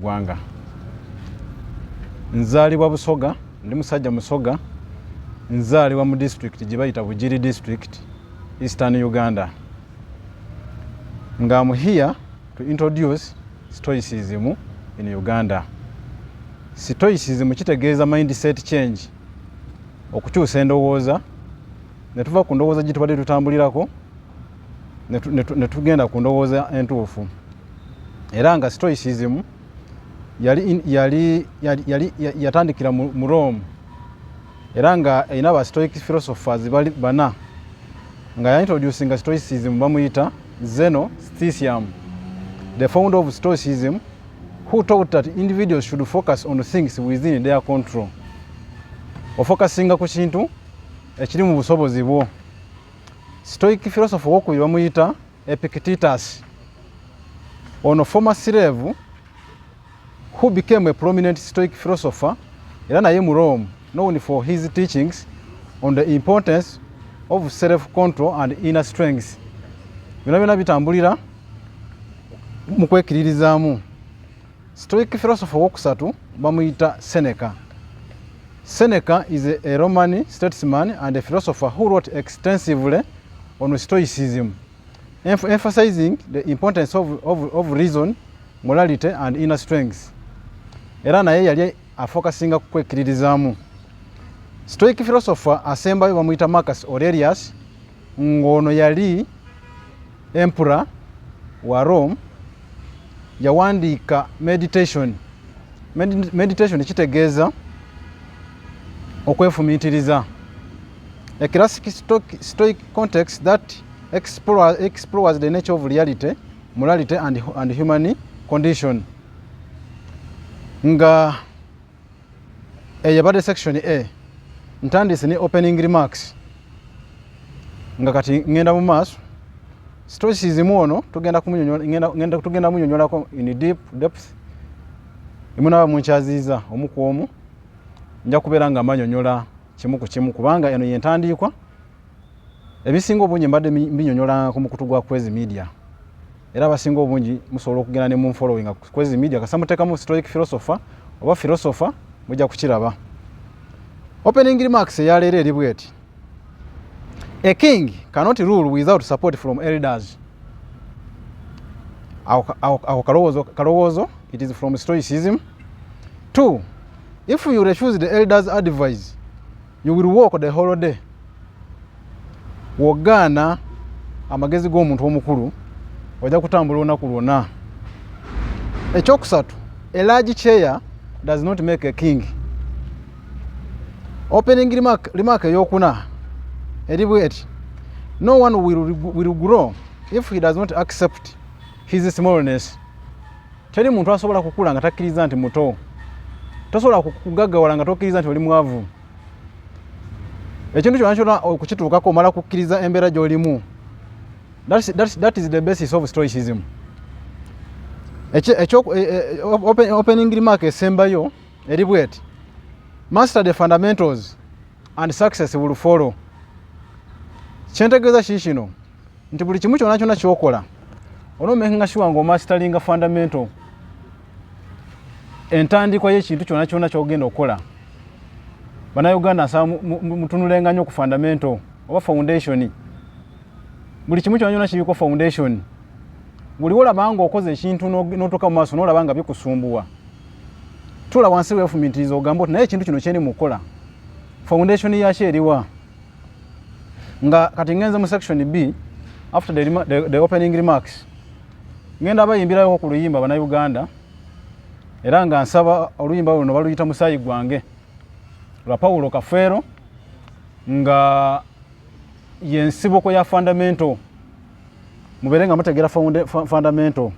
Ggwanga. Nzaalibwa Busoga, ndi musajja Musoga, nzaalibwa mu disitulikiti gye bayita Bugiri District, Eastern Uganda. Nga am here to introduce Stoicism in Uganda. Stoicism kitegeeza mindset change, okukyusa endowooza ne tuva ku ndowooza gye tubadde tutambulirako ne tugenda ku ndowooza entuufu. Era nga Stoicism yali yatandikira mu Rome, era nga erina ba Stoic philosophers bali bana. Nga yaintroducinga Stoicism bamuyita Zeno Citium, the founder of Stoicism, who taught that individuals should focus on things within their control. Ofokasinga ku kintu ekiri mu busobozi bwo. Stoic philosopher owokubiri bamuyita Epictetus, ono former slave who became a prominent Stoic philosopher, era naye mu Rome, known for his teachings on the importance of self-control and inner strength. Byonna byonna bitambulira mu kwekiririzaamu. Stoic philosopher owokusatu bamuyita Seneca. Seneca is a Roman statesman and a philosopher who wrote extensively on Stoicism, emphasizing the importance of reason, morality and inner strength. Era naye yali afokasinga ku kwekiririzaamu. Stoic philosopher asembayo bamuyita Marcus Aurelius, ng'ono yali emperor wa Rome. Yawandiika Meditation. Meditation kitegeeza okwefumiitiriza. A classic Stoic context that explores the nature of reality, morality and human condition. Nga eyo ebadde section A. Ntandise ne opening remarks, nga kati ngenda mu maaso. Stoicism ono tugenda kumunyonyola, tugenda munyonyolako in deep depth. Emunaba munkyaziiza omu ku omu, nja kubeera nga mbanyonyola kimu ku kimu, kubanga eno yentandikwa. Ebisinga obungi mbadde mbinyonyola ku mukutu gwa Kwezi Media, era abasinga obungi musobola okugenda ne munfollowinga ku Kwezi Media. Kasa muteekamu Stoic philosopher oba philosopher, mujja kukiraba. Opening remarks eyaleero eri bweti: a king cannot rule without support from elders. Ako kalowoozo, it is from Stoicism. 2, if you refuse the elders' advice, you will walk the whole day. Wogaana amagezi g'omuntu omukulu, ojja kutambula olunaku lwonna. Ekyokusatu, a large chair does not make a king. Opening remark eyokuna eri bweti: no one will grow if he does not accept his smallness. Teri muntu asobola kukula nga takkiriza nti muto. Tosobola kugaggawala nga tokkiriza nti oli mwavu. Ekintu kyonna kyonna okukituukako, omala kukkiriza embeera gy'olimu. That is the basis of Stoicism. Opening remark esembayo eri bweti: master the fundamentals and success will follow. Kyentegeeza kii kino nti buli kimu kyonna kyonna kyokola, onomakinga sure nga omasteringa fundamental, entandikwa y'ekintu kyonna kyonna kyogenda okukola. Bannayuganda, nsaba mutunulenga nnyo ku fundamental oba foundation. Buli kimu kyonna kyonna kiriko foundation. Buli wolaba nga okoze ekintu n'otuuka mu maaso n'olaba nga bikusumbuwa, tula wansi weefumiitiriza, ogamba oti, naye ekintu kino kyendi mukukola, foundation yakyo eriwa? Nga kati ngenze mu section B after the opening remarks. Ngenda bayimbirayo ku luyimba, Bannayuganda, era nga nsaba oluyimba luno baluyita Musaayi Gwange lwa Paulo Kafeero, nga yensibuko ya fundamental. Mubeere nga mutegeera fundamental.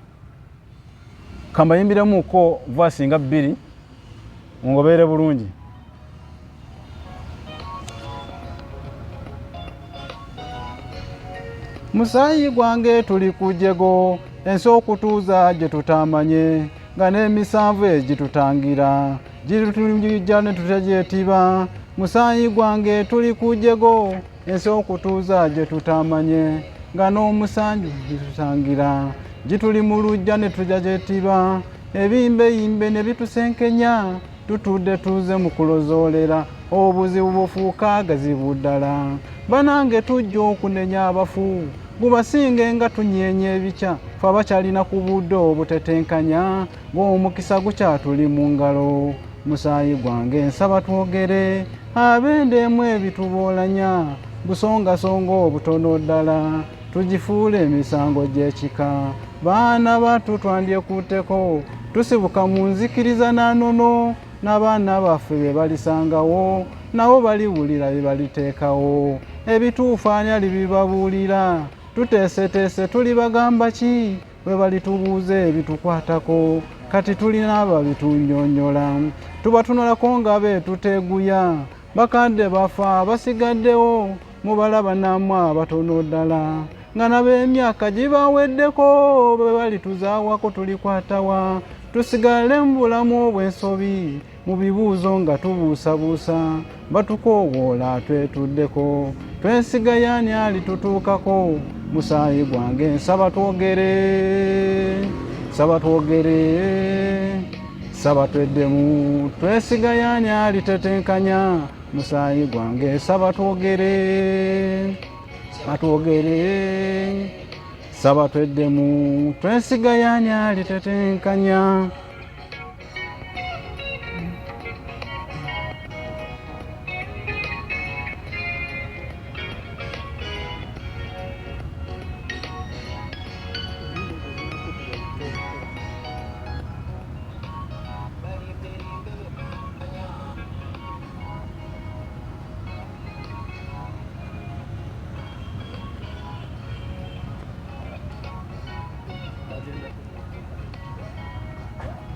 Kambayimbiremuko verse nga 2, ngobeere bulungi. Musaayi gwange tuli ku jego, ensi okutuuza gye tutamanye, nga n'emisanvu egitutangira gitujja ne tutagyetiba. Musaayi gwange tuli ku jego, ensi okutuuza gye tutamanye, nga n'omusanju gitutangira gituli mu lujja ne tujja gyetiba. Ebimbeyimbe ne bitusenkenya, tutudde tuze mu kulozoolera, obuzibu bufuuka gazibu ddala. Banange tujja okunenya abafu, gubasinge nga tunyeenya ebikya, ffe abakyalina ku budde obutetenkanya, ng'omukisa gukyatuli mu ngalo. Musaayi gwange nsaba twogere, ab'enda emu ebituboolanya, busongasonga obutono ddala, tugifuule emisango gy'ekika. Baana batu twandyekutteko, tusibuka mu nzikiriza n'anono, n'abaana baffe be balisangawo, nabo baliwulira bye baliteekawo. Ebituufu ani alibibabuulira? Tuteeseteese tulibagamba ki? Bwe balitubuuza ebitukwatako, kati tulina ababitunnyonnyola. Tubatunulako nga beetuteeguya, bakadde bafa abasigaddewo, mubalaba nammwe abatono ddala, nga nab'emyaka gibaweddeko, bwe balituzaawako tulikwatawa, tusigale mu bulamu obw'ensobi, mu bibuuzo nga tubuusabuusa, batukoowoola twetuddeko, twesiga yaani alitutuukako. Musaayi gwange nsaba twogere, nsaba twogere, nsaba tweddemu, twesiga yaani alitetenkanya. Musaayi gwange nsaba twogere, nsaba twogere, nsaba tweddemu, twesiga yaani alitetenkanya.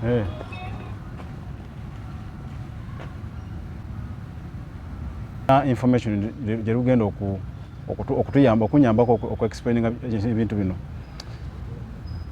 Hey. Information gye lugenda okutuyamba, okunyambako okuexplaininga ebintu bino.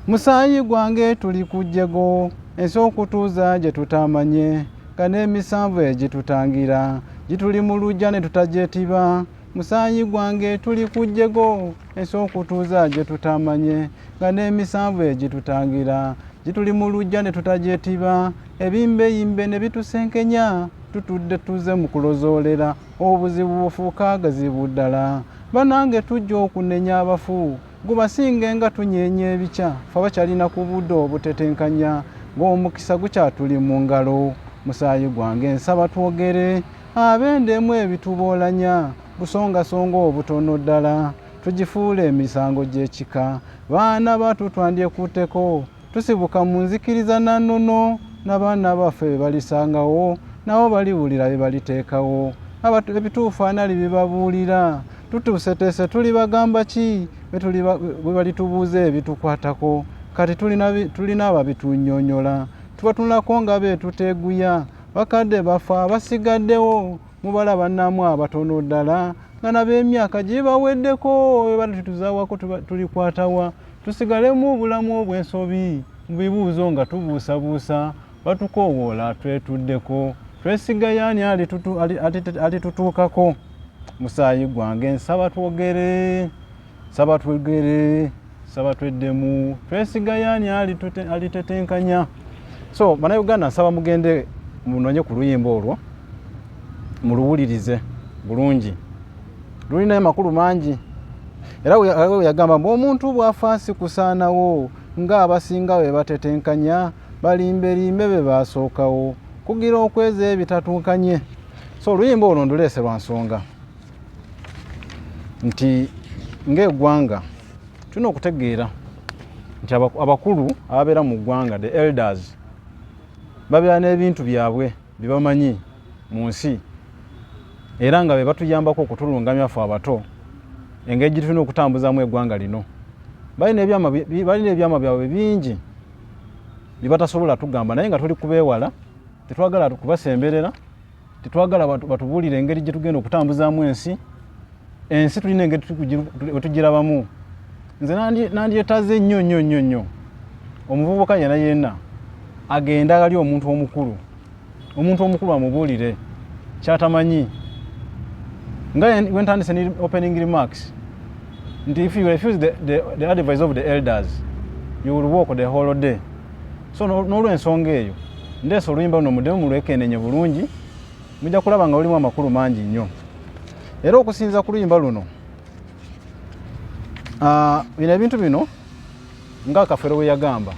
Musaayi gwange tuli ku jjego, ensi okutuuza gye tutamanye, nga n'emisanvu egitutangira gituli mu luggya ne tutagyetiba. Musaayi gwange tuli ku jjego, ensi okutuuza gye tutamanye, nga n'emisanvu egitutangira gituli mu luggya ne tutagyetiba. Ebimbeyimbe ne bitusenkenya, tutudde tuze mu kulozoolera, obuzibu bufuuka gazibu ddala. Banange tujja okunenya abafu, gubasinge nga tunyeenya ebikya, ffe abakyalina ku budde obutetenkanya, ng'omukisa gukyatuli mu ngalo. Musaayi gwange nsaba twogere, ab'enda emu ebituboolanya, busongasonga obutono ddala, tugifuule emisango gy'ekika. Baana batu twandyekutteko, tusibuka mu nzikiriza n'anono, n'abaana baffe be balisangawo, nabo baliwulira bye baliteekawo. Ebituufu ani alibibabuulira? Tutuuseteese tulibagamba ki? Bwe balitubuuza ebitukwatako, kati tulina ababitunnyonnyola. Tubatunulako nga beetuteeguya, bakadde bafe abasigaddewo, mubalaba nammwe abatono ddala, nga nab'emyaka gibaweddeko, bwe balituzaawako tulikwatawa, tusigale mu bulamu obw'ensobi, mu bibuuzo nga tubuusabuusa, batukoowoola twetuddeko, twesiga yaani alitutuukako. Musaayi gwange nsaba twogere, nsaba twogere, nsaba tweddemu, twesiga yaani alitetenkanya. So bannayuganda nsaba mugende munonye ku luyimba olwo, muluwulirize bulungi, lulina amakulu mangi. Era we yagamba mbu omuntu bw'afa si kusaanawo, ng'abasinga bwe batetenkanya, balimberimbe be baasookawo kugira okweza ebitatuukanye. So oluyimba olwo nduleese lwa nsonga nti ng'eggwanga tulina okutegeera nti abakulu ababeera mu ggwanga, the elders, babeera n'ebintu byabwe bye bamanyi mu nsi, era nga be batuyambako okutulungamya ffe abato engeri gye tulina okutambuzaamu eggwanga lino. Balina ebyama byabwe bingi bye batasobola tugamba, naye nga tuli kubeewala, tetwagala kubasemberera, tetwagala batubuulire engeri gye tugenda okutambuzaamu ensi. Ensi tulina engeri bwe tugirabamu. Nze nandyetaaze nnyo nnyo nnyo nnyo omuvubuka yenna yenna agenda ali omuntu omukulu, omuntu omukulu amubuulire kyatamanyi. Nga wentandise ne opening remarks nti if you refuse the advice of the elders, you will walk the whole day. So n'olwensonga eyo ndeesa oluyimba luno muddemu mulwekenenye bulungi, mujja kulaba nga lulimu amakulu mangi nnyo. Era okusinza ku luyimba luno, bino ebintu bino nga Kafeero bwe yagamba,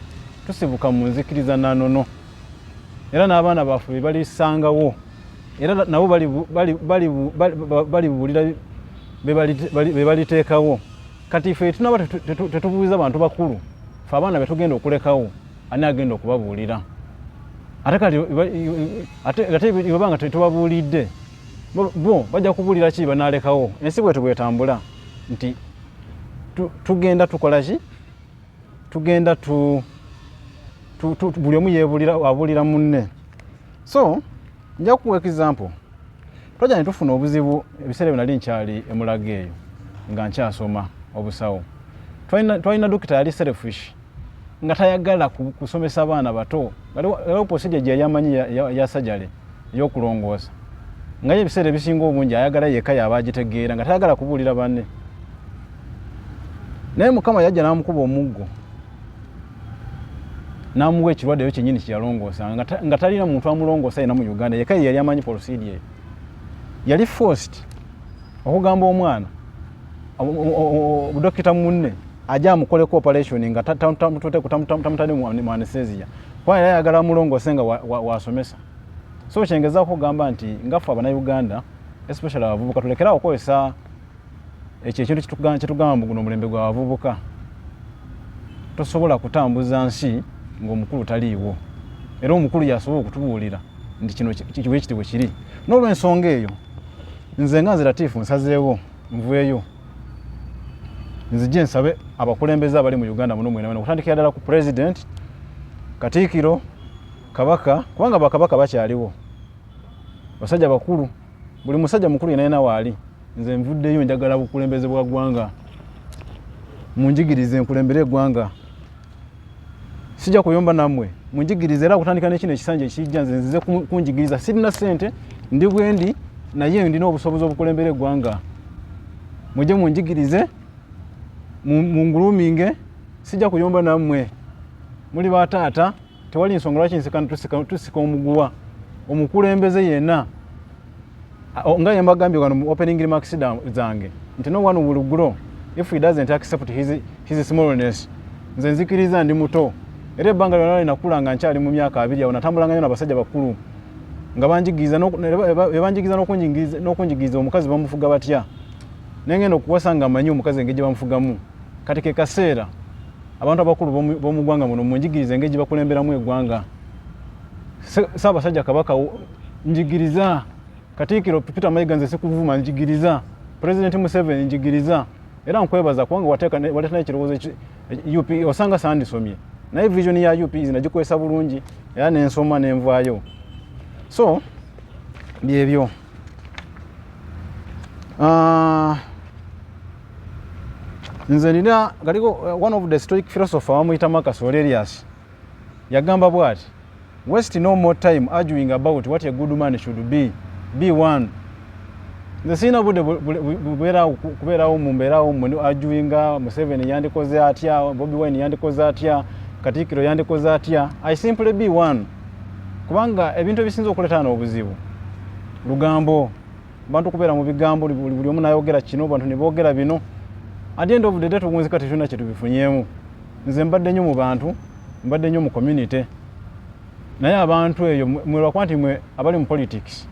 tusibuka mu nzikiriza nanono, era n'abaana baffe be balisangawo, era nabo balibuulira be baliteekawo. Kati ffe tunaba tetubuuliza bantu bakulu, ffe abaana betugenda okulekawo ani agenda okubabuulira? Ate kati ate bweba nga tetubabuulidde, bo bajja kubuulira ki banalekawo? Ensi bwetu bwetambula nti tugenda tukola ki, tugenda tu buli omu yeebulira abuulira munne. So nja kuwa example. Twajja ne tufuna obuzibu ebiseera bye nali nkyali emulago eyo nga nkyasoma obusawo. Twalina dokita yali selfish, nga tayagala kusomesa baana bato. Waliwo procedure gye yali amanyi ya surgery, ey'okulongoosa, nga ye ebiseera ebisinga obungi ayagala yekka yaba agitegeera, nga tayagala kubuulira banne. Naye Mukama yajja n'amukuba omuggo n'amuwa ekirwadde eyo kyennyini kyeyalongoosa, nga talina muntu amulongoosa yena mu Uganda, yekka ye yali amanyi procedure eyo. Yali forced okugamba omwana dokita munne ajja amukoleko operation nga tamutadde mu anesthesia, kuba yali ayagala amulongoose nga wasomesa. So kyengezaako okugamba nti ngaffe Abannayuganda, especially abavubuka, tulekerawo okukozesa ekyo ekintu kyetugamba mbu guno omulembe gwa bavubuka. Tosobola kutambuza nsi ng'omukulu taliiwo, era omukulu yasobola okutubuulira nti kino kiwe kiti bwe kiri. N'olwensonga eyo nze nga nze Latifu nsazeewo nveeyo nzije nsabe abakulembeze abali mu Uganda muno mwena mwena, okutandikira ddala ku President, Katiikiro, Kabaka, kubanga bakabaka bakyaliwo, basajja bakulu, buli musajja mukulu yena yena waali. Nze nvuddeyo njagala bukulembeze bwa ggwanga, munjigirize nkulembere eggwanga, sijja kuyomba nammwe, munjigirize. Era okutandika nekino ekisanja ekijja nze nzize kunjigiriza. Sirina ssente, ndi bwendi, naye ndina obusobozi obukulembera eggwanga. Mujje munjigirize, munguluminge, sijja kuyomba nammwe, muli bataata, tewali nsonga lwaki nsika tusika omuguwa. Omukulembeze yenna, nga yembagambye wano mu opening remarks zange nti no one will grow if he doesn't accept his smallness. Nze nzikiriza ndi muto, era ebbanga lyonna linakula nga nkyali mu myaka 20 awo natambulanga nnyo n'abasajja bakulu nga banjigiriza banjigiriza n'okunjigiriza omukazi bamufuga batya, nengenda okuwasa nga mmanyi omukazi engeri gye bamufugamu. Kati ke kaseera abantu abakulu b'omu ggwanga muno munjigiriza engeri gye bakulemberamu eggwanga. Ssaabasajja Kabaka, njigiriza. Katiikiro Peter Mayiga, nze sikuvuma, njigiriza. President Museveni, njigiriza. Era nkwebaza kubanga waleeta n'ekirowoozo UP, osanga sandisomye, naye vision ya UP nagikozesa bulungi era nensoma nenvaayo. So byebyo. Nze nina galiko one of the Stoic philosopher bamuyita Marcus Aurelius, yagamba bwati: "Waste no more time arguing about what a good man should be. Be one." Nze sirina budde kubeerawo mu mbeerawo mu arguinga Museveni yandikoze atya, Bobi Wine yandikoze atya, Katikkiro yandikoze atya. I simply be one, kubanga ebintu ebisinza okuleeta obuzibu lugambo, bantu kubeera mu bigambo, buli omu nayogera kino, bantu ne boogera bino. At the end of the day tugunzika tetulina kyetubifunyeemu. Nze mbadde nnyo mu bantu, mbadde nnyo mu community, naye abantu eyo mwe lwakuba nti mwe abali mu politics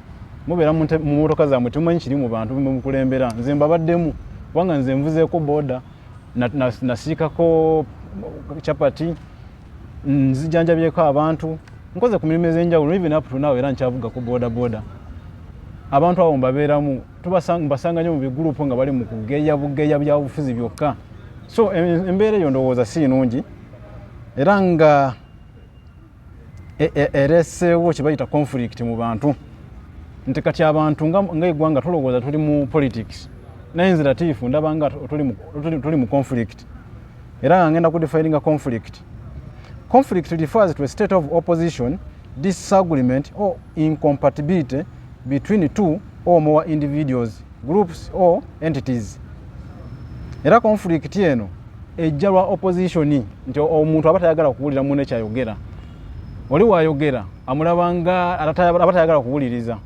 mubeera mu motoka zammwe, temumanyi kiri mu bantu mukulembera. Nze mbabaddemu, kubanga nze nvuzeeko boda, nasiikako chapati, nzijanjabyeko abantu, nkoze ku mirimu ez'enjawulo, even up to now era nkyavuga ku boda boda. Abantu abo mbabeeramu, mbasanga nnyo mu bigurupu nga bali mu kugeya bugeya byabufuzi byokka. So embeera eyo ndowooza si nnungi, era nga ereseewo kye bayita conflict mu bantu, nti kati abantu nga eggwanga tulowooza tuli mu politics, naye nze Latifu ndaba nga tuli mu conflict. Era nga ngenda kudefininga conflict. Conflict refers to a state of opposition, disagreement or incompatibility between two or more individuals, groups or entities. Era conflict eno ejja lwa opposition, nti omuntu aba tayagala kuwulira munne kyayogera. Oli wayogera amulabanga aba tayagala kuwuliriza.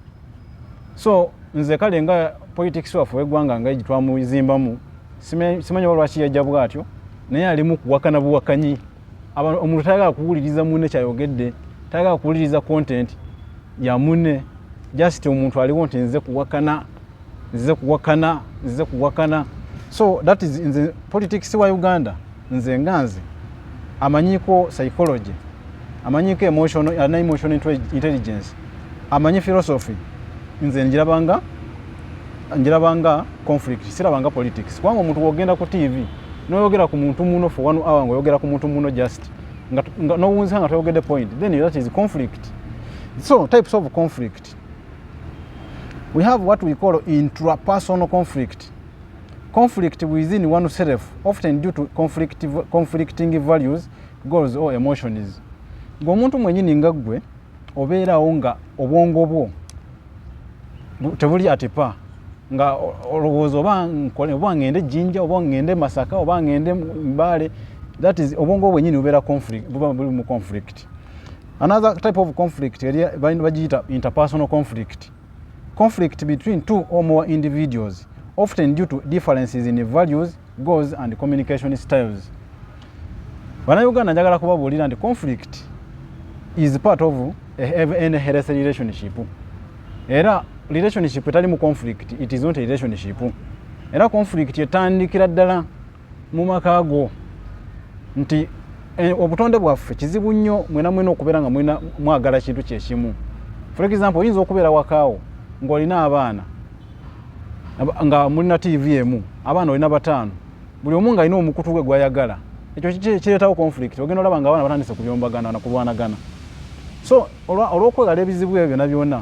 So nze kale nga politics waffe w'eggwanga nga gitwamuzimbamu, simanyi oba lwaki yajja bw'atyo, naye alimu kuwakana buwakanyi. Omuntu tayagala kuwuliriza munne kyayogedde, tayagala kuwuliriza content ya munne. Just omuntu aliwo nti nze kuwakana, nzize kuwakana, nzize kuwakana. So that is nze politics wa Uganda. Nze nga nze amanyiko psychology, amanyiko emotional, alina emotional intelligence, amanyi philosophy, nze njirabanga conflict, sirabanga politics. Kubanga omuntu wogenda ku TV noyogera ku muntu muno for one hour, ngaoyogera ku muntu muno just nga nowunzika nga toyogedde point, then that is conflict. So types of conflict, we have what we call intrapersonal conflict, conflict within oneself, often due to conflicting values, goals or emotions. Ng'omuntu mwenyini nga ggwe obeerawo nga obwongo bwo tebuli atipa, nga olowooza oba nkole, oba ngende Jinja, oba ngende Masaka, oba ngende Mbale. That is obwongo bwenyini bubeera conflict, buba buli mu conflict. Another type of conflict eri bagiyita interpersonal conflict, conflict between two or more individuals, often due to differences in values, goals and communication styles. Bannayuganda, njagala kubabuulira nti conflict is part of any healthy relationship. Era relationship etali mu conflict, it is not a relationship. Era conflict etandikira ddala mu maka go, nti obutonde bwaffe kizibu nnyo mwena mwena okubeera nga mwena mwagala kintu kyekimu. For example, oyinza okubeera wakaawo ng'olina abaana nga mulina TV emu, abaana olina bataano, buli omu ng'alina omukutu gwe gwayagala. Ekyo kireetawo conflict. Ogenda olaba nga abaana batandise kubyombagana nakulwanagana. So olw'okwegala ebizibu ebyo byonna byonna,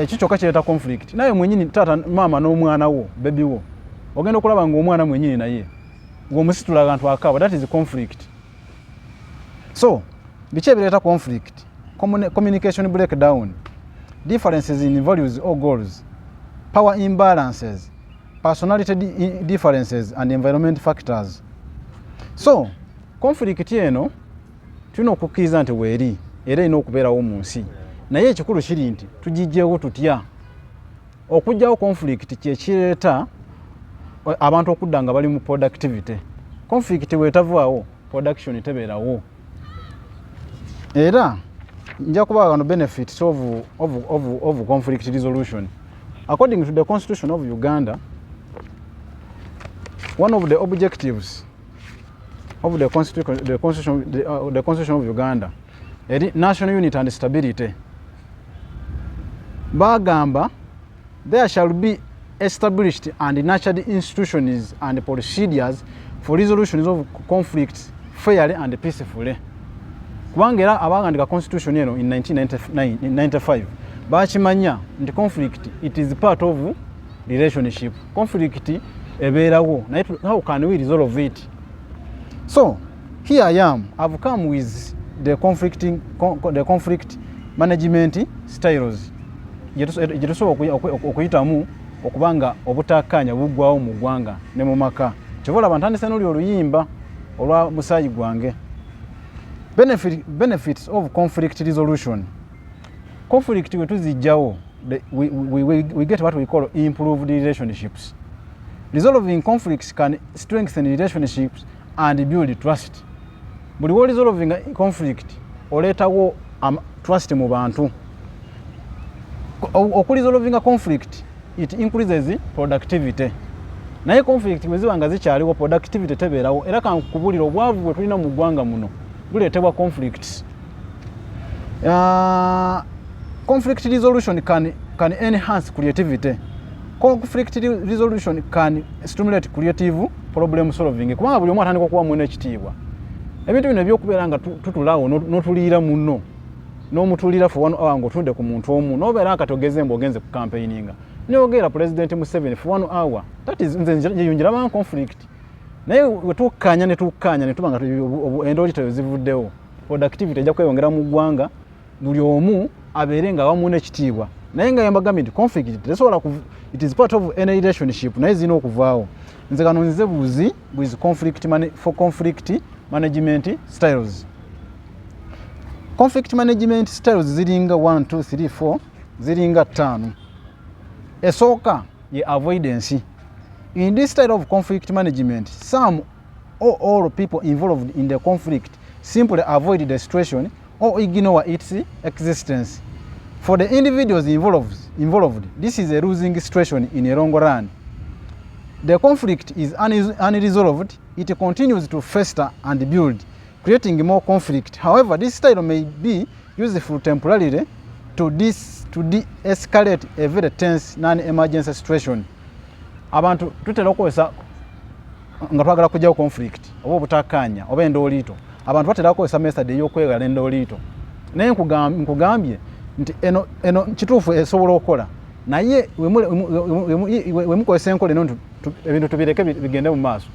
ekyo kyokka kireeta conflict. Naye mwenyini taata, maama n'omwana wo, baby wo, ogenda okulaba ng'omwana mwenyini naye ng'omusitula agantu akaaba. That is conflict. So biki ebireeta conflict? Communication breakdown, differences in values or goals, power imbalances, personality differences and environment factors. So conflict eno tulina okukkiriza nti weeri era erina okubeerawo mu nsi, naye ekikulu kiri nti tugijjewo tutya? Okugjawo conflict kyekireeta abantu okudda nga bali mu productivity. Conflict bwetavaawo, production tebeerawo. Era nja kubawa wano benefits of conflict resolution. According to the Constitution of Uganda, one of the objectives of the Constitution of Uganda eri national unity and stability. Bagamba there shall be established and nurtured institutions and procedures for resolutions of conflicts fairly and peacefully. Kubanga era abagandika constitution eno in 1995 bakimanya nti conflict, it is part of relationship. Conflict ebeerawo, naye how can we resolve it? So here I am, I've come with the conflict management styles gye tusobola okuyitamu okubanga obutakkaanya buggwawo mu ggwanga ne mu maka. Kyova olaba ntandise n'oli oluyimba olwa musaayi gwange. Benefits of conflict resolution. Conflict bwe tuzijjawo, we get what we call improved relationships. Resolving conflicts can strengthen relationships and build trust. Buli woresolvinga conflict, oleetawo trust mu bantu. Okuresolvinga conflict, it increases productivity. Naye conflict bwe ziba nga zikyaliwo, productivity tebeerawo. Era kankubulira, obwavu bwe tulina mu ggwanga muno buleetebwa conflicts. Conflict resolution can enhance creativity. Conflict resolution can stimulate creative problem solving, kubanga buli omu atandika okuwa munne ekitiibwa. Ebintu bino ebyokubeera nga tutulaawo n'otuliira munno, n'omutuulira for one hour ng'otudde ku muntu omu, n'obeera kati ogeze mbu ogenze ku campaigninga, neyogera President Museveni for one hour, that is nze njiraba conflict. Naye we tukkaanya ne tukkaanya ne tuba nga endooli teyo zivuddewo, productivity ejja kweyongera mu ggwanga, buli omu abeere nga awamu n'ekitiibwa. Naye nga yambagambye nti conflict tesobola, it is part of any relationship, naye zirina okuvaawo. Nze kano nzize buzi with conflict for conflict management styles. Conflict management styles ziringa 1 2 3 4, ziringa ttaano. Esooka ye avoidance. In this style of conflict management, some or all people involved in the conflict simply avoid the situation or ignore its existence. For the individuals involved, this is a losing situation in a long run. The conflict is unresolved, it continues to fester and build, creating more conflict. However, this style may be useful temporarily to de-escalate a very tense non-emergency situation. Abantu tutera okukozesa nga twagala kujjawo conflict oba obutakkaanya oba endooliito. Abantu batera kukozesa method ey'okwegala endooliito, naye nkugambye nti eno kituufu esobola okukola, naye wemukozesa enkola eno nti ebintu tubireke bigende mu maaso,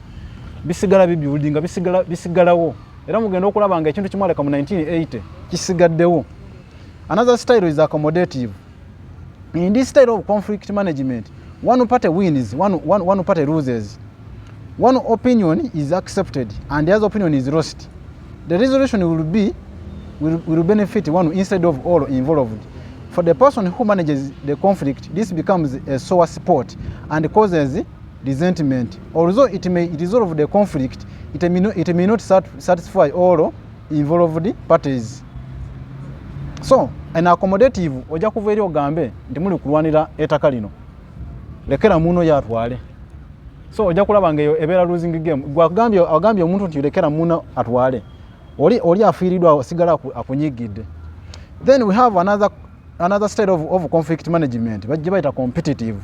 bisigala bibuildinga, bisigalawo, era mugenda okulaba nga ekintu kimwaleka mu 1980 kisigaddewo. Another style is accommodative. In this style of conflict management, one party wins, one party loses. One opinion is accepted and the other opinion is lost. The resolution will benefit one instead of all involved. For the person who manages the conflict, this becomes a sore spot and causes resentment. Although it may resolve the conflict, it may not satisfy all involved parties. So an accommodative, ojja kuva eri ogambe nti muli kulwanira ettaka lino, lekera muno yatwale. So ojja kulaba nga eyo ebeera losing game. Gwagambye, agambye omuntu nti lekera muno atwale, oli afiiriddwa asigala akunyigidde. Then we have another style of conflict management bajje bayita competitive.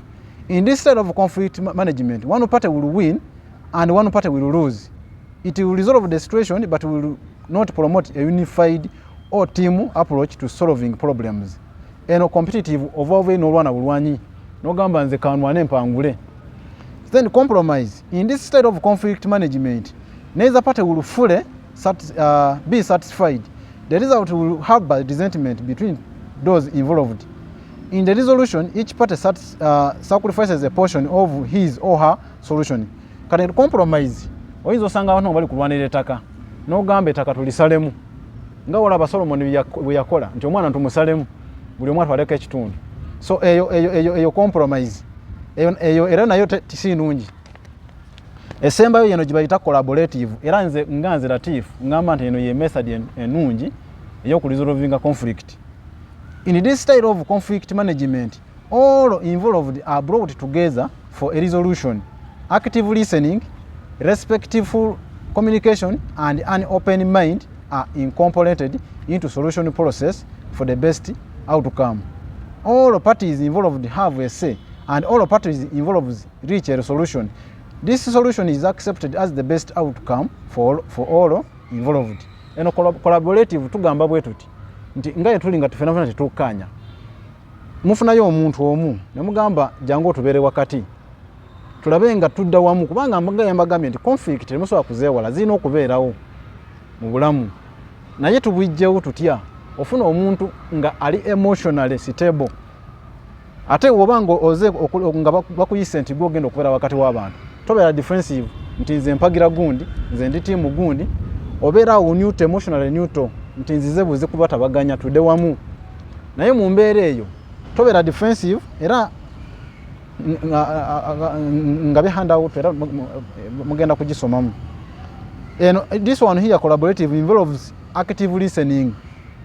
In this style of conflict management, one party will win and one party will lose. It will resolve the situation but will not promote a unified or team approach to solving problems. Eno competitive, ova ova n'olwana bulwanyi n'ogamba nze kanwane mpangule. Then compromise. In this style of conflict management, neither party will fully be satisfied. The result will have resentment between those involved. In the resolution, each party sacrifices a portion of his or her solution. Kati compromise, oyinza osanga abantu nga bali kulwanira ettaka n'ogamba ettaka tulisalemu, nga olaba Solomon bwe yakola nti omwana tumusalemu, buli omu atwaleko ekitundu. So eyo compromise eyo era nayo si nnungi. Esembayo yeno gye bayita collaborative. Era nze nga nze Latif ngamba nti eno ye method ennungi ey'okuresolvinga conflict. In this style of conflict management, all involved are brought together for a resolution. Active listening, respectful communication and an open mind are incorporated into solution process for the best outcome. All parties involved have a say and all parties involved reach a resolution. This solution is accepted as the best outcome for all involved. Eno collaborative tugamba bwe tuti nti nga yetuli nga tufenafena tetukkaanya, mufunayo omuntu omu ne mugamba jangu otubeere wakati tulabe nga tudda wamu, kubanga nga yambagambye nti conflict temusobola kuzeewala, zirina okubeerawo mu bulamu, naye tubwijjewo tutya? Ofuna omuntu nga ali emotionally stable, ate woba nga oze nga bakuyise nti gwe ogenda okubeera wakati w'abantu, tobeera defensive nti nze mpagira gundi, nze ndi tiimu gundi. Obeera awo neutral, emotionally neutral, nti nzize buzi kubatabaganya tudde wamu. Naye mu mbeera eyo tobeera defensive, era nga be handout era mugenda kugisomamu eno. This one here, collaborative, involves active listening.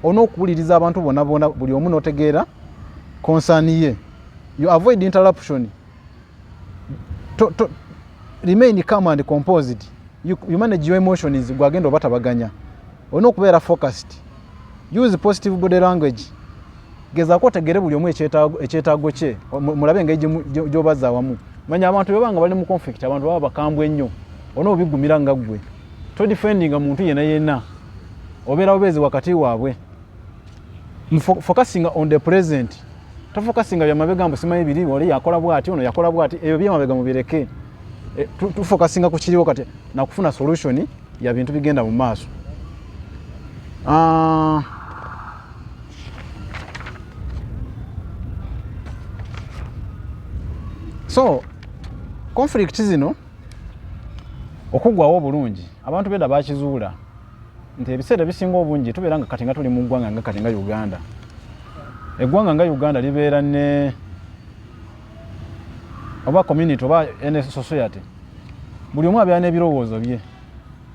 Olina okuwuliriza abantu bonna bonna, buli omu n'otegeera concern ye. You avoid interruption to remain calm and composed. You manage your emotions. Gwagenda obatabaganya olina okubeera focused. Use positive body language. Gezaako otegere buli omu ekyetaago kye, mulabe engeri gy'obazza awamu. Manya abantu bwe banga bali mu conflict, abantu baba bakambwe ennyo, olina obigumira nga ggwe todefendinga muntu yenna yenna, obeera bubeezi wakati waabwe. Focusinga on the present, tofocusinga byamabega mbu simanyi biri, oli yakola bwati, ono yakola bwati, ebyo byamabega mubireke. Tufocusinga ku kiriwo kati nakufuna solution ya bintu bigenda mu maaso. So conflict zino okugwawo obulungi, abantu beda bakizuula Nti ebiseera ebisinga obungi tubeera nga kati nga tuli mu ggwanga nga kati nga Uganda. Eggwanga nga Uganda libeera ne oba community oba any society, buli omu abeera n'ebirowoozo bye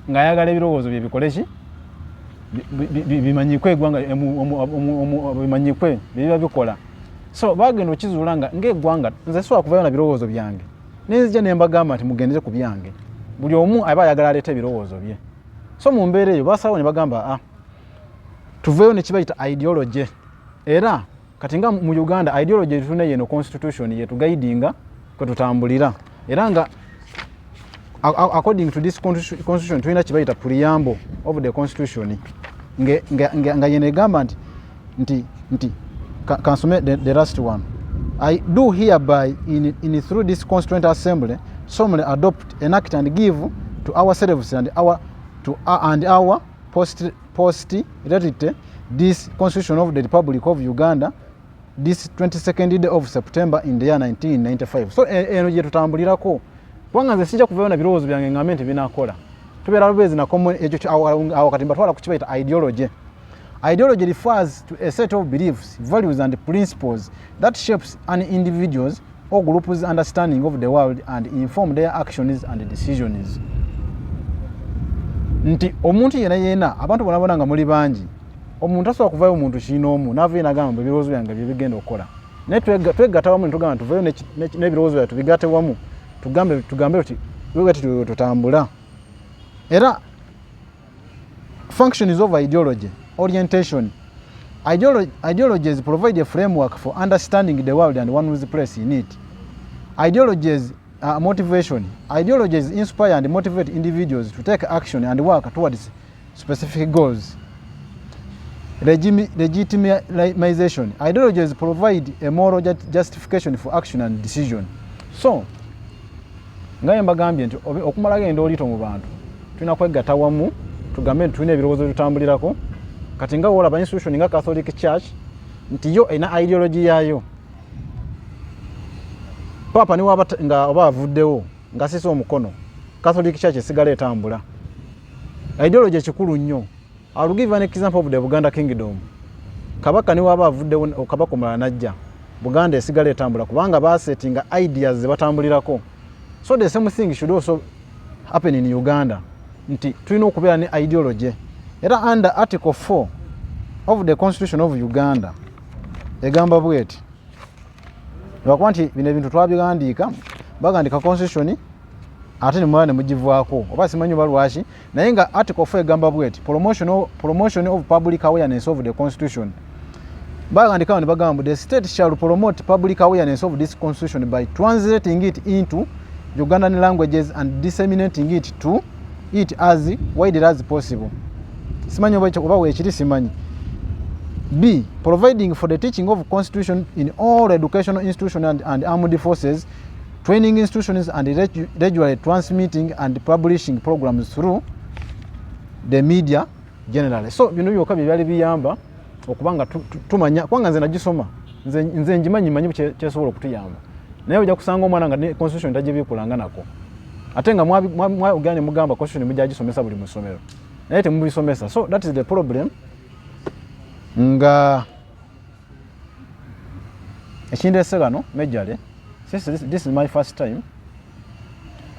ng'ayagala ebirowoozo bye bikole ki, bimanyikwe eggwanga, bimanyikwe byebiba bikola. So bagenda okizuula nga ng'eggwanga nze sobola kuvayo na birowoozo byange nenzija ne mbagamba nti mugendere ku byange. Buli omu aba ayagala aleeta ebirowoozo bye. So mu mbeera eyo basalawo ne bagamba, ah, tuveeyo ne kibayita ideology. Era kati nga mu Uganda ideology tulina yeno constitution yetuguidinga kwe tutambulira. Era nga according to this constitution tulina kibayita preamble of the constitution, nga yeno egamba nti kansome the last one. "I do hereby in through this Constituent Assembly solemnly adopt, enact and give to ourselves and our posterity this Constitution of the Republic of Uganda this 22nd day of September in the year 1995." So eno gye tutambulirako, kubanga nze sijja kuvayo na birowoozo byange ngambe nti binakola. Tubeera lubeezi na ekyo awo kati mbatwala ku kibayita ideology. Ideology refers to a set of beliefs, values and principles that shapes an individual's or group's understanding of the world and inform their actions and decisions. Nti omuntu yena yena, abantu bona bona nga muli bangi, omuntu asobola kuvayo omuntu kiinoomu n'avayo n'agamba ebirowoozo byange bye bigenda okukola, naye twegatta wamu ne tugamba tuvayo n'ebirowoozo byaffe tubigatte wamu, tugambe tuti bwe tutambula. Era functions of ideology: orientation. Ideologies provide a framework for understanding the world and one's place in it. Ideologies are motivation. Ideologies inspire and motivate individuals to take action and work towards specific goals. Legitimization. Ideologies provide a moral justification for action and decision. So nga mbagambye nti okumala genda olito mu bantu, tulina kwegatta wamu tugambe nti tulina ebirowoozo bitutambulirako. Kati nga wolaba institution nga Catholic Church nti yo erina ideology yaayo, Papa niwaba nga oba avuddewo nga sisa omukono, Catholic Church esigala etambula. Ideology ekikulu nnyo. I will give an example of the Buganda Kingdom. Kabaka niwaba avuddewo, kabaka omulala najja, Buganda esigala etambula kubanga basetinga ideas zebatambulirako. So the same thing should also happen in Uganda, nti tulina okubeera ne ideology. Era under Article 4 of the Constitution of Uganda egamba bweti, lwakuba nti bino ebintu twabiwandiika, bagandika constitution ate nemulala nemugivaako oba simanyi oba lwaki, naye nga Article 4 egamba bweti: promotion of public awareness of the constitution. Bagandikawo ne bagamba, "The state shall promote public awareness of this constitution by translating it into Ugandan languages and disseminating it as widely as possible." Simanyi oba weekiri, simanyi. B, providing for the teaching of constitution in all educational institutions and armed forces training institutions and regularly transmitting and publishing programs through the media generally. So bino byokka bye byali biyamba okuba nga tumanya, kubanga nze nagisoma, nze ngimanyi, manyi kyesobola okutuyamba. Naye ojja kusanga omwana nga ne constitution tagibikulanga nako, ate nga mwogera ne mugamba constitution mujja gisomesa buli mu ssomero, naye temubisomesa. So that is the problem. Nga ekindeese gano majorly, since this is my first time,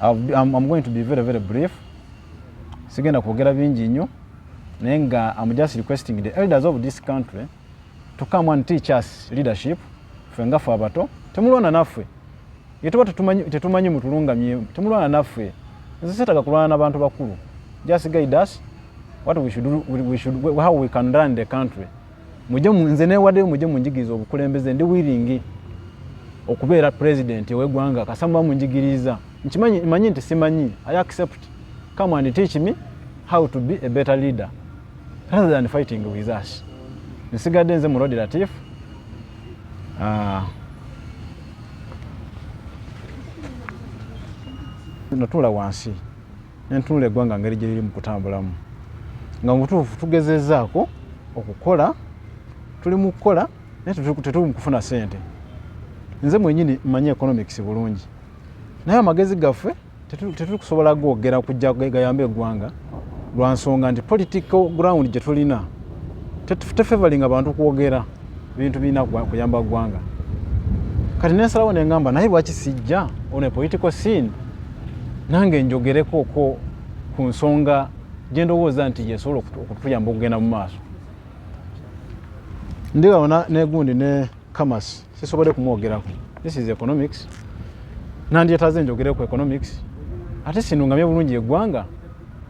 I'm going to be very very brief. Sigenda kwogera bingi nnyo, naye nga I'm just requesting the elders of this country to come and teach us leadership. Ffe nga ffe abato, temulwana naffe. Ye tuba tetumanyi, mutulungamye, temulwana naffe. Nze setaga kulwana n'abantu bakulu. Just guide us what we should do, how we can run the country. Mujje nze newaddeyo, mujje munjigiriza obukulembeze. Ndi willing okubeera president ow'eggwanga kasita muba munjigiriza. Nkimanyi, manyi nti simanyi. I accept. Come and teach me how to be a better leader rather than fighting with us. Nsigadde nze Mulodi Latif. Natuula wansi nentunula eggwanga ngeri gye liri mu kutambulamu, nga mu butuufu tugezezaako okukola, tuli mu kukola naye tetuli mu kufuna ssente. Nze mwenyini mmanyi economics bulungi, naye amagezi gaffe tetuli kusobola googera kujja gayambe eggwanga. Lwa nsonga nti political ground gye tulina tefavoringa bantu kwogera bintu birina kuyamba ggwanga. Kati nensalawo nengamba, naye lwaki sijja on a political scene nange njogerekoko ku nsonga gye ndowooza nti yesobola okutuyamba okugenda mu maaso? Ndi wano negundi ne commerce, sisobodde kumwogerako. This is economics. Nandyetaaze njogere ku economics, ate sinungamye bulungi eggwanga,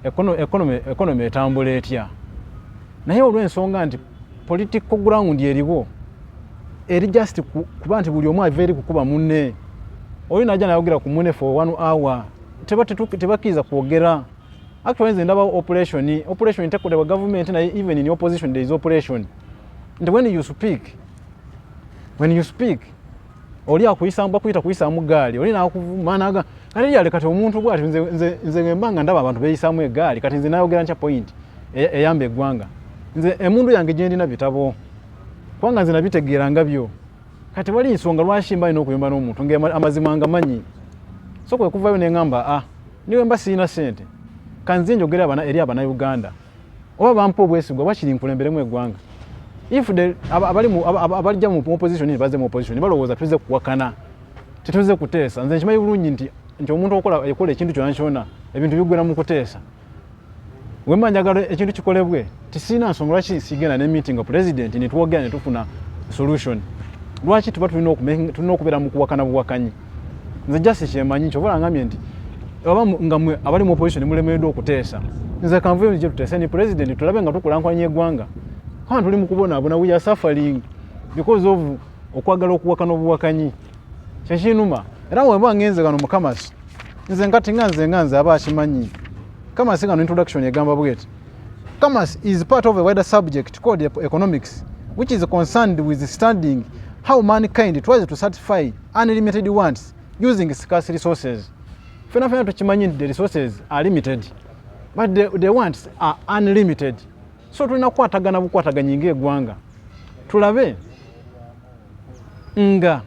economy etambula etya. Naye olw'ensonga nti political ground eriwo eri just kuba nti buli omu ava eri kukuba munne, oli najja nayogera ku munne for one hour, tebakkiriza kwogera. Actually, nze ndaba operation tekolebwa gavumenti, naye even in opposition there is operation, nti when you speak, oli akuyisa, bakuyita kuyisaamu gaali, oli nakuvuma naga kati yale. Kati omuntu bwati, nze ngemba nga ndaba abantu beeyisaamu egaali, kati nze nayogera ntya point eyamba eggwanga? Nze emundu yange gyendina bitabo, kubanga nze nabitegeera nga byo. Kati wali nsonga lwaki mba alina okuyomba n'omuntu nga amazima nga manyi? So kwe kuvayo neŋŋamba, ah, niwe mba sirina ssente, kanze njogere eri abannayuganda oba bampa obwesigwa, wakiri nkulemberemu eggwanga. If the abalijja mu opposition, baze mu opposition balowooza tuze kuwakana, tetuze kuteesa. Nze nkimanyi bulungi nti omuntu okola ekintu kyonna kyonna, ebintu biggwera mu kuteesa. Wemba njagala ekintu kikolebwe, tisirina nsonga lwaki sigenda ne meeting president netwogera netufuna solution. Lwaki tuba tulina okubeera mu kuwakana buwakanyi? Nze just kyemanyi, kyova ngambye nti oba nga mwe abali mu opposition mulemereddwa okuteesa, nze kanvuyo nje tuteese ni president, tulabe nga tukulankulanya eggwanga. Kubanga tuli mu kubonaabona, we are suffering because of okwagala okuwakana obuwakanyi. Kyekinuma. Era wemba ngenze gano mu commerce, nze nkati nga nze aba akimanyi commerce, gano introduction egamba bweti: "Commerce is part of a wider subject called economics, which is concerned with studying how mankind tries to satisfy unlimited wants using scarce resources." Fena fena tukimanyi nti the resources are limited, but the wants are unlimited. So tulina kukwatagana bukwataganyi ng'eggwanga, tulabe nga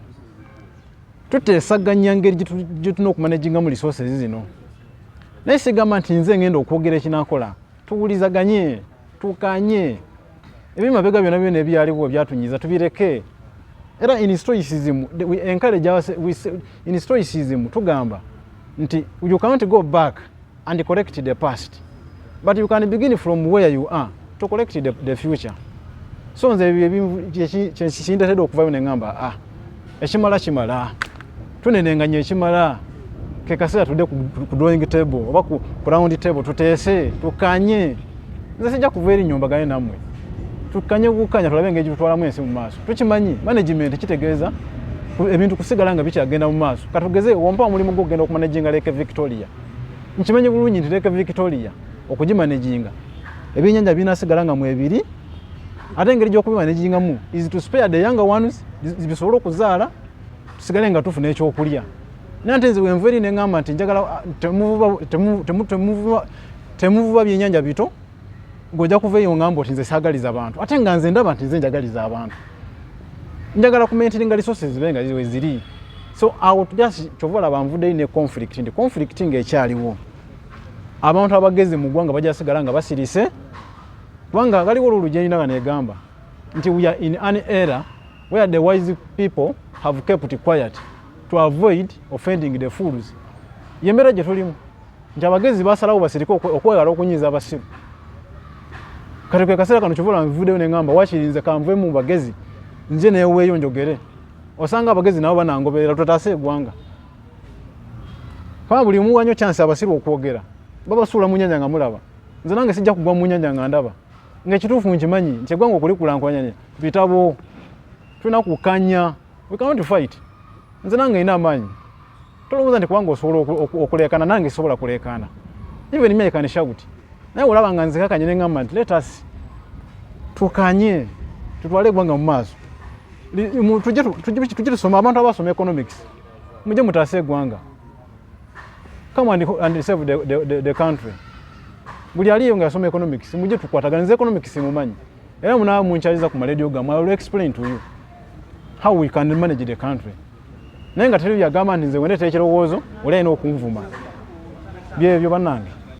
tuteesaganya ngeri gye tulina okumanagingamu resources zino. Naye sigamba nti nze ngenda okwogera ekinakola. Tuwulizaganye, tukanye ebimabega byonna byonna ebyaliwo ebyatunyiza, tubireke. Era in stoicism we encourage in stoicism tugamba nti you cannot go back and correct the past, but you can begin from where you are to correct the future. So nze ebyo kindeetedde okuvayo neŋŋamba, ah, ekimala kimala, tunenenganya ekimala, ke kaseera tudde ku drawing table oba ku round table, tuteese, tukanye. Nze sijja kuva eri nyombagane nammwe. Tukanye bukanya, tulabe engeri gyetutwalamu ensi mu maaso. Tukimanyi management kitegeeza ebintu kusigala nga bikyagenda mu maaso. Katugeze wompa omulimu gwogenda okumanaginga Lake Victoria, nkimanyi bulungi nti Lake Victoria okugimanaginga, ebyenyanja binasigala nga mwebiri, ate engeri gy'okubimanagingamu is to spare the younger ones bisobole okuzaala, tusigale nga tufuna ekyokulya. Naye ate nze wenva eri neŋŋamba nti njagala, ah, temuvuba byenyanja bito, ng'ojja kuva eyo ŋŋamba oti nze saagaliza bantu, ate nga nze ndaba nti nze njagaliza abantu, njagala kumaintaininga resources zibe nga we ziri. So awo just kyova olaba nvuddeyo ne conflict, nti conflict ng'ekyaliwo, abantu abagezi mu ggwanga bajja sigala nga basirise, kubanga waliwo olulu gyendina nga negamba nti we are in an era where the wise people have kept quiet to avoid offending the fools. Yembeera gye tulimu nti abagezi basalawo basirike okwewala okunyiiza abasiru. Kati kwe kaseera kano kyova olaba nvuddeyo neŋŋamba wakiri nze kanvemu mu bagezi, nze neeweeyo njogere, osanga abagezi nabo banangoberera, tutaase eggwanga. Kubanga buli muwanyo chance abasiru okwogera, babasuula mu nyanja nga mulaba. Nze nange sijja kugwa mu nyanja nga ndaba ngaekituufu nkimanyi nti eggwanga okulikulakulanya bitabo, tulina kukanya. We cannot fight. Nze nange nina amaanyi. Tolowooza nti kubanga osobola okuleekaana, nange sobola kuleekaana. Even me, I can shout, naye olaba nga nzikakanye neŋŋamba nti let us tukanye, tutwale eggwanga mu maaso. Tujje tusome, abantu abasoma economics, mujje mutaase eggwanga. Come and save the country. Buli aliyo nga yasoma economics, mujje tukwatagane. Nze economics mumanyi, era munaba munkyaliza ku maradio gammwe, I will explain to you how we can manage the country. Naye nga teri byagamba nti nze wendeetera ekirowoozo, oli alina okunvuma. Byebyo, bannange.